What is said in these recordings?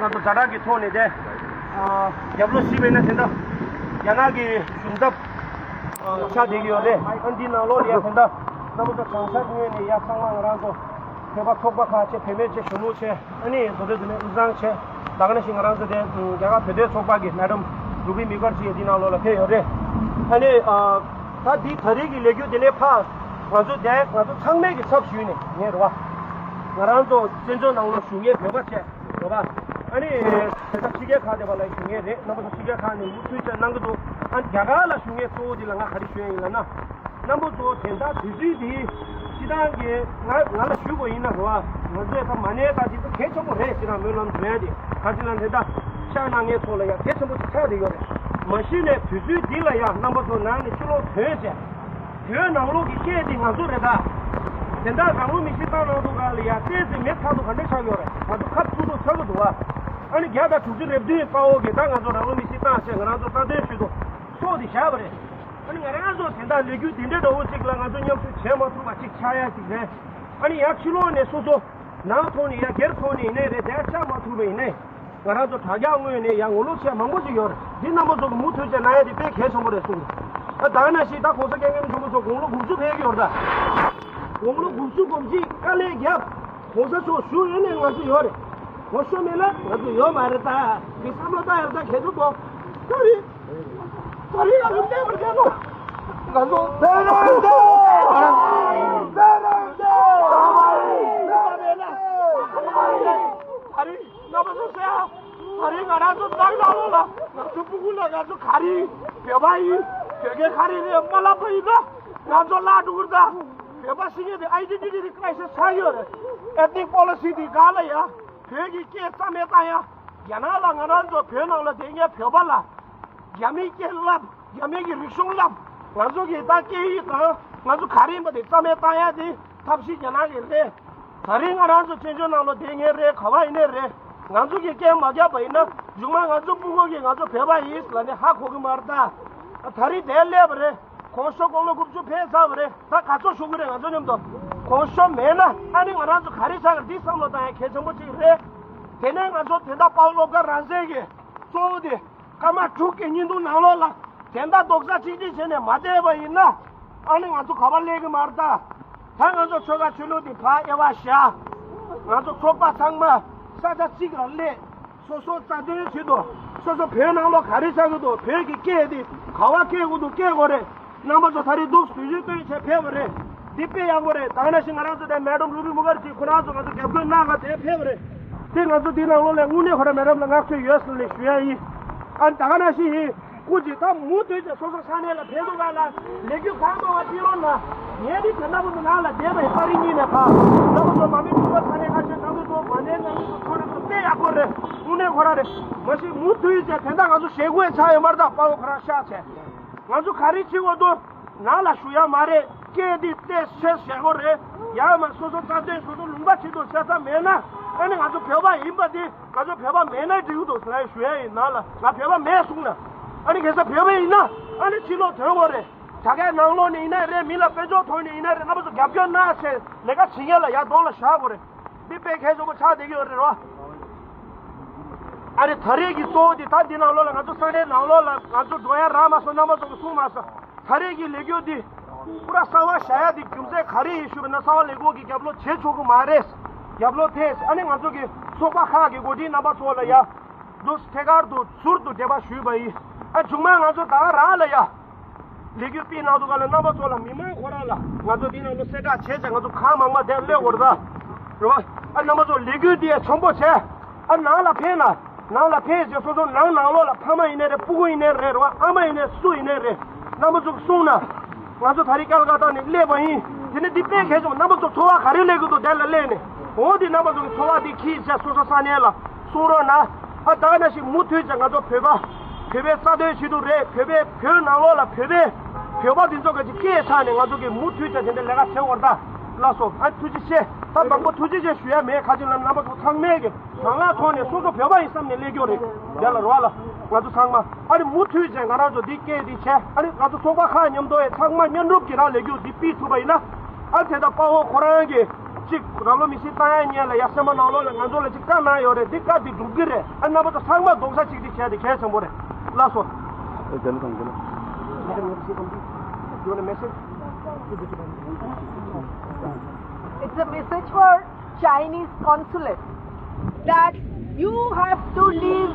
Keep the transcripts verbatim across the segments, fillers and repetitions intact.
ང་ཚོ་ཛ་དྲག་གི་ཐོག་ནས་དེ་རྒྱབ་ལོགས་ཤིག་བས་ན་དེ་འདྲ་རྒྱ་ནག་གི་གཞུང་ཚབ་ཆགས་བསྡད་ཀྱི་ཡོད་རེད། ཨ་འདི་ནང་ལོགས་ལ་ཡ་དེ་འདྲ་རྣམ་པ་ཚོ་གང་ཤར་ངོས་ནས་ཡ་ཚང་མ་ང་རང་ཚོ་བོད་པ་ཚོགས་པ་ཁག་བྱས་བུད་མེད་བྱས་གཞོན་ནུ་བྱས་ཨ་ནི་བཟོ་གྲྭ་འདི་ནས་དབུས་གཙང་བྱས་ད་ག་ནང་བཞིན་ང་རང་ཚོ་དེ་རྒྱ་གར་བོད་དོན་ཚོགས་པ་གི་མེ་ཌམ་རུ་པི་མུ་ཁར་ཇི་ཡ་འདི་ནང་ལོགས་ལ་ཕེབས་ཡོད་རེད། ཨ་ནི་ད་འདི་ད་རེས་ཀྱི་ལས་འགུལ་འདི་ནས་ཕར་ང་ཚོ་དེ་ང་ཚོ་ཚང་མས་ཀྱི་ཚབ་ཞུས་ནས་ངས་རེད་བ། ང་རང་ཚོ་བཙན་བྱོལ་ནང་ལོགས་བཞུགས་མཁན་བོད་པ་བྱས། རེད་པ། ཨ་ནི་དེ་ལྟར་ཕྱི་རྒྱལ་ཁག་དེ་བ་ལ་བཞུགས་མཁན་རེད། རྣམ་པ་ཚོ་ཕྱི་རྒྱལ་ཁག་ནས་མུ་མཐུད་བྱས་གནང་གི་འདུག་ཨ་རྒྱ་གར་ལ་བཞུགས་མཁན་གཙོ་བོ་དེ་ལ་ང་ག་རེ་ཞུ་ཡ་ཡིན་ལབ་ན། རྣམ་པ་ཚོ་དེ་ལྟར་དུས་ཚོད་དེ་སྤྱི་བཏང་གི་ང་ང་ལ་ཞུ་དགོས་ཡིན་ན་རེད་པ། ང་ཚོས་ད་མ་ཎི་ད་དེ་ཚོ་གལ་ཆེན་པོ་རེད། སྤྱི་བཏང་སྨོན་ལམ་འདོན་ཡ་དེ་ག་ཅི་ལ་དེ་ལྟར་ཕྱག་གནང་མཁན་ཚོ་ལ་ཡ་གལ་ཆེན་པོ་ཅིག་ཆགས་བསྡད་ཡོད་རེད། མ་གཞི་ནས་དུས་ཚོད་འདི་ལ་ཡ་རྣམ་པ་ཚོ་ནང་ནས་ཕྱི་ལོགས་ཐོན་བྱས། བོད་ནང་ལོགས་ཀྱི་སྐད་དེ་ང་ཚོ་རེད་ད། དེ་འདྲ་རང་ལུས་མེར་སྲེག་བཏང་གནང་འདུག་ག་ལ་ཡ་བལྟས་ཚེ་མེ་ཚ་འདུག་ག་འདྲ་ཆགས་ཡོད་རེད། ང་ཚོ་ཁ་ཚུགས་འདུག་ཚ་གི་འདུག་ཨ་ནི་བརྒྱ་དང་དྲུག་ཅུ་རེ་བདུན་དཔའ་བོ་གིས་ད་ང་ཚོ་རང་ལུས་མེར་སྲེག་བཏང་བྱས་ང་རང་ཚོ་རྩ་དོན་ཞུས་འདུག་ཚོགས་དེ་བཞག་པ་རེད། ཨ་ནི་ང་རང་ཚོ་དེ་འདྲ་ལས་འགུལ་དེ་འདྲ་འདྲ་བོ་ཅིག་ལ་ང་ཚོ་མཉམ་ཞུགས་བྱས་མ་ཐུབ་པ་ཅིག་ཆགས་ཡ་ཅིག་རེད། ཨ་ནི་ཡང་ཕྱི་ལོགས་ནས་སོ་སོ་ནང་ཐོག་ནས་ཡ་སྒེར་ཐོག་ནས་ཡིན་ནའི་རེད། དེ་ཆགས་མ་ཐུབ་པ་ཡིན་ནའི། ང་རང་ཚོ་དྲ་རྒྱ་ངོས་ནས་ཡང་ངོ་ལོག་བྱས་མང་པོ་ཞིག་ཡོད་རེད། འདི་རྣམ་པ་ཚོ་གི་མུ་མཐུད་བྱས་གནང་ཡ་དེ་དཔེ་གལ་ཆེན་པོ་རེད་གསུངས་འདུག་ཨ་ད་ནང་བཞིན་ད་གོང་ས་སྐྱབས་མགོན་ཆེན་པོ་མཆོག་དགུང་ལོ་དགུ་བཅུ་ཕེབས་ཀྱི་ཡོད་རེད་ད། དགུང་ལོ་དགུ་བཅུ་གོམ་གཅིག་དཀའ་ལས་བརྒྱབ། གོང་ས་མཆོག་བཞུགས་ཡོད་ནས་ང་ཚོ་ཡོད་རེད། ང་ཚོ་མེད་ན་ང་ཚོ་ཡོད་མ་རེད་ད། མི་བསམ་བློ་བཏང་ཡོད་ད་གལ་ཆེན་པོ། ད་རེད། ད་རེད་ང་ཚོ་གནས་པར་བསྐྱལ་ལོ། ང་ཚོ་བོད་རང་བཙན། བོད་རང་བཙན། ད་རེད། རྣམ་པ་ཚོ་ཟེར། ད་རེས་ང་རང་ཚོ་ནང་ལ་ལོག་ལ་ང་ཚོ་སྤུ་གུ་ལ་ང་ཚོ་ག་རེ་བོད་པ་ཡིན། བོད་སྐད་ག་རེ་རེད་མ་ལབ་པ་ཡིན་ན་ང་ཚོ་བརླག་འགྲོ་གི་རེད་ད། བོད་པ་ཟེར་མཁན་དེ་ཨའི་ཌེན་ཊི་ཊི་ཀི་རའི་སིས་ཆགས་ཡོད་རེད། ཨེཐ་ནིག་པོ་ལི་སི་དེ་ག་ལ་ཡ། བོད་ཀྱི་སྐད་རྩ་མེད་བཏང་ཡ། རྒྱ་ནག་ལ་ང་རང་ཚོ་བོད་ནང་ལ་བསྡད་མཁན་བོད་པ་ལ། རྒྱ་མིའི་སྐད་བསླབ། རྒྱ་མི་གི་རིག་གཞུང་བསླབ། ང་ཚོ་གི་ད་སྐད་ཡིག་དང་ང་ཚོ་ག་རེ་ཡིན་པ་དེ་རྩ་མེད་བཏང་ཡ་དེ་ཐབས་ཤེས་རྒྱ་ནག་གི་རེད། ད་རེས་ང་རང་ཚོ་བཙན་བྱོལ་ནང་ལོགས་བསྡད་མཁན་རེད། ག་བ་ཡིན་ནའི་རེད། ང་ཚོ་གི་སྐད་མ་རྒྱབ་པ་ཡིན་ན་མཇུག་མ་ང་ཚོ་སྤུ་གུ་གིས་ང་ཚོ་བོད་པ་ཡིན་ལབ་ནས་ཧ་གོ་གི་མ་རེད་ད། ད་རེས་དེ་སླེབས་པ་རེད། གོང་ས་མཆོག་དགུང་ལོ་དགུ་བཅུ་ཕེབས་ཚར་བ་རེད། ད་ག་ཚོད་བཞུགས་ཀྱི་རེད་ང་ཚོ་མཉམ་དུ། གོང་ས་མཆོག་མེད་ན་ཨ་ནི་ང་རང་ཚོ་ག་རེ་བྱ་དགོས་འདི་བསམ་བློ་བཏང་ཡ་གལ་ཆེན་པོ་གཅིག་རེད། དེ་ནས་ང་ཚོ་དེ་འདྲ་དཔའ་བོ་སློབ་དཀར་རང་བཙན་གྱི་གཙོ་བོ་དེ། སྐར་མ་དྲུག་གི་བརྙན་ཐུང་ནང་ལོགས་ལ་དེ་འདྲ་རྡོག་རྩ་གཅིག་སྒྲིལ་བྱས་ནས་མ་བསྡད་པ་ཡིན་ན། ཨ་ནི་ང་ཚོ་ག་པར་སླེབས་ཀྱི་མ་རེད་ད། ད་ང་ཚོ་ཆོལ་ཁ་ཆོས་ལུགས་དེ་ཕར་དབྱེ་བ་བཞག་ང་ཚོ་ཚོགས་པ་ཚང་མ་ས་ཆ་གཅིག་ལ་སླེབས། སོ་སོ་རྩ་དོན་བྱེད་དོ། སོ་སོ་བོད་ནང་ལོགས་ག་རེ་བྱ་གི་འདུག་བོད་ཀྱི་སྐད་དེ་ག་པར་སྐྱེལ་དགོས་འདུག་སྐྱེལ་དགོས་རེད། རྣམ་པ་ཚོ་ད་རེས་འདུག་དུས་ཚོད་བཏོན་བྱས་ཕེབས་པ་རེད། འདི་དཔེ་ཡག་པོ་རེད། ད་ག་ནང་བཞིན་ང་རང་ཚོ་དེ་མེ་ཌམ་རུ་པི་མུ་ཁར་ཇི་ཁོ་རང་ཚོ་ང་ཚོ་རྒྱབ་སྐྱོར་གནང་ག་དེ་ཕེབས་པ་རེད། དེ་ང་ཚོ་འདི་ནང་ལོགས་ལ་དངོས་གནས་ཁོ་རང་མེ་ཌམ་ལ་བསྔགས་བརྗོད་ཡོད་ཟེར་ནས་ཞུ་ཡ་ཡིན། ཨ་ནི་ད་ག་ནང་བཞིན་ཡིན། སྐུ་མཁྱེན་ད་མུ་མཐུད་ཀྱི་སོ་སོ་ས་གནས་ལ་ཕེབས་འདུག་ག་ལ་ལས་འགུལ་གང་གཏོང་བ་ཕྱིན་རོགས་གནང་། ངས་འདི་དོན་དག་པོ་འདི་ནང་ལ་བསྡད་པ་ཡིན། པ་རི་གཉིས་ནས་ཕར་ལ་ཁོ་ཚོ་མ་མི་ཐུག་པ་ས་གནས་ཁ་ཤས་ནང་དུ་ཚོ་མ་ནས་ནང་དུ་ཚོ་ཁོ་རང་ཚོ་དཔེ་ཡག་པོ་རེད། དངོས་གནས་ཁོ་རང་རེད། མ་གཞི་མུ་མཐུད་ཀྱི་དེ་འདྲ་ང་ཚོ་ཞེ་དགོས་ཆགས་ཡོད་མ་རེད། ད་དཔའ་བོ་ཁོ་རང་ཤག་བྱས། ང་ཚོ་ག་རེ་བྱེད་དགོས་འདུག་ནང་ལ་ཞུ་ཡ་མ་རེད། སྐད་འདི་ཏོག་ཙམ་ཞེ་དགོས་རེད། ཡང་མ་སོ་སོ་རྩ་དོན་སོ་སོ་ལུང་པ་ཆེད་དུ་བཤད་ས་མེད་ན། ཨ་ནི་ང་ཚོ་བོད་པ་ཡིན་པ་འདི་ང་ཚོ་བོད་པ་མེད་ན་འགྲིག་གི་འདུག་ཟེར་ཞུ་ཡ་ཡིན། ནང་ལ་ང་བོད་པ་མེད་གསུངས་ན། ཨ་ནི་གལ་སྲིད་བོད་པ་ཡིན་ན་ཨ་ནི་ཕྱི་ལོགས་ཐོན་དགོས་རེད། དྲ་རྒྱའི་ནང་ལོགས་ནས་ཡིན་ན་རེད། མི་ལ་དཔལ་འབྱོར་ཐོག་ནས་ཡིན་ན་རེད། རྣམ་པ་ཚོ་རྒྱབ་སྐྱོར་གནང་བྱས་ལས་ཀ་བྱེད་མཁན་ལ་ཡར་གདོང་ལ་བཞག་དགོས་རེད། འདི་དཔེ་གལ་ཆེན་པོ་ཆགས་བསྡད་ཀྱི་ཡོད་རེད་རོ། ཨ་རེ་ད་རེས་ཀྱི་གཙོ་བོ་འདི་ད་འདི་ནང་ལོགས་ལ་ང་ཚོ་ས་གནས་ནང་ལོགས་ལ་ང་ཚོ་འགྲོ་ཡ་རག་མ་སོང་། རྣམ་པ་ཚོ་གིས་གསུངས་མ་སོང་། ད་རེས་ཀྱི་ལས་འགུལ་འདི་པུ་ར་གསར་པ་བཞག་ཡ་འདི་རྒྱུ་མཚན་ག་རེ་ཡིན་ཞུས་པ་ན། གསར་པ་ལས་ཁུངས་ཀྱིས་རྒྱབ་ལོགས་བྱེད་ཆོག་གི་མ་རེད། རྒྱབ་ལོགས་ཕེབས། ཨ་ནི་ང་ཚོ་གི་ཚོགས་པ་ཁག་གི་འགོ་ཁྲིད་རྣམ་པ་ཚོ་ལ་ཡ། འདུག་ཐད་ཀར་དུ་ཟུར་དུ་འབྲེལ་བ་ཞུས་པ་ཡིན། ཨ་མཇུག་མ་ང་ཚོ་ད་རང་ལ་ཡ། ལས་འགུལ་སྤེལ་གནང་འདུག་ག་ལ། རྣམ་པ་ཚོ་ལ་མི་མང་ཁོ་རང་ལ་ང་ཚོ་འདི་ནང་ལོ་གསལ་བསྒྲགས་བྱས་ཙང་ང་ཚོ་གང་མང་མང་དེར་སླེབས་དགོས་རེད་ད། རེད་བ། ཨ་རྣམ་པ་ཚོ་ལས་འགུལ་འདི་ཡ་ཆེན་པོ་བྱས། ཨ་ནང་ལ་ཕེབས་ན། ནང་ལ་ཕེབས་རྗེས་སོ་སོ་ནང་ནང་ལོགས་ལ་ཕ་མ་ཡིན་ནའི་རེད། སྤུ་གུ་ཡིན་ནའི་རེད། རེད་བ། ཨ་མ་ཡིན་ནའི་སུ་ཡིན་ནའི་རེད། རྣམ་པ་ཚོ་གསུངས་ན། ང་ཚོ་ད་རེས་ཀལ་ཀ་ཏ་ནས་སླེབས་པ་ཡིན། དེ་ནས་འདི་དཔེ་གལ་ཆེན་པོ། རྣམ་པ་ཚོ་ཚོར་བ་ག་རེ་སླེབས་ཀྱི་འདུག་དེ་ལ་སླེབས་ནས། འོ་འདི་རྣམ་པ་ཚོ་གི་ཚོར་བ་འདི་ཁྱི་བྱས་སོ་སོ་ས་གནས་ལ་གསུང་རོགས་གནང་། ཨ་ད་ག་ནང་བཞིན་མུ་མཐུད་ཀྱང་ང་ཚོ་བོད་པ། བོད་པའི་རྩ་དོན་ཆེད་དུ་རེད། བོད་པའི་བོད་ནང་ལོགས་ལ་བོད་པའི་བོད་པ་འདི་ཚོ་ག་ཅིག་སྐད་ཆགས་ནས་ང་ཚོ་གི་མུ་མཐུད་ཀྱང་དེ་འདྲའི་ལས་ཀ་བྱེད་དགོས་རེད་ད། ལགས་སོ། ཨ་ཐུགས་རྗེ་ཆེ། ད་མང་པོ་ཐུགས་རྗེ་ཆེ་ཞུ་ཡ་མེད། ཁ་ཅིག་ལ་རྣམ་པ་ཚོ་ཚང་མས་ཀྱི་དང་བླངས་ཐོག་ནས་སོ་སོ་བོད་པ་ཡིན་བསམ་ནས་སླེབས་རྒྱུ་རེད། དེ་ལ་རོགས་ལ་ང་ཚོ་ཚང་མ་ཨ་ནི་མུ་མཐུད་བྱས་ང་རང་ཚོ་འདི་སྐད་འདི་བྱས། ཨ་ནི་ང་ཚོ་ཚོགས་པ་ཁག་མཉམ་དུ་ཡང་ཚང་མ་མཉམ་རུབ་ཀྱིས་རང་ལས་འགུལ་འདི་སྤེལ་ཐུབ་པ་ཡིན་ན། ཨ་དེ་ལྟར་དཔའ་བོ་ཁོ་རང་གི་ གཅིག་ར་ལོ་མི་སེར་བཏང་ཡ་ཉེ་ལ་ཡ་སེ་མ་ནང་ལོགས་ལ་ང་ཚོ་ལ་གཅིག་བཀའ་གནང་ཡོད་རེད། འདི་བཀའ་འདི་སྒྲུབ་ཀྱི་རེད། ཨ་རྣམ་པ་ཚོ་ཚང་མ་རྡོག་རྩ་གཅིག་སྒྲིལ་བྱས་ཏེ་གལ་ཆེན་པོ་རེད། ལགས་སོ། ཨེ་དེ་ལ་དང་དེ་ལ། You want a message? It's a message for Chinese consulate that you have to leave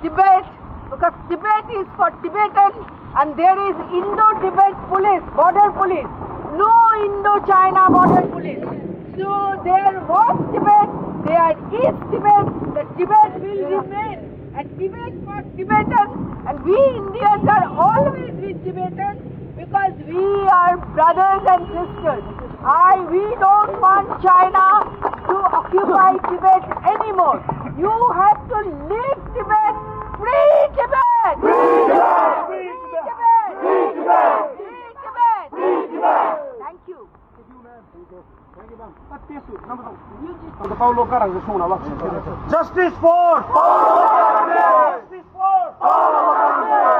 Tibet, because Tibet is for Tibetans and there is Indo-Tibet police, border police, no Indo-China border police. So there was Tibet, there is Tibet, the Tibet will remain, and Tibet for Tibetans, and we Indians are always with Tibetans because we are brothers and sisters. I, we don't want China to occupy Tibet anymore. You have to leave Tibet. Free Tibet! Free Tibet! Free Tibet! Free Tibet! Free Tibet! Thank you. Justice for Justice for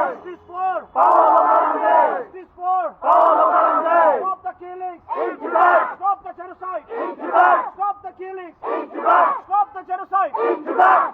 Justice for Justice for Stop the killings! In Tibet! Stop the genocide! In Tibet! Stop the killings! In Tibet! Stop the genocide! In Tibet!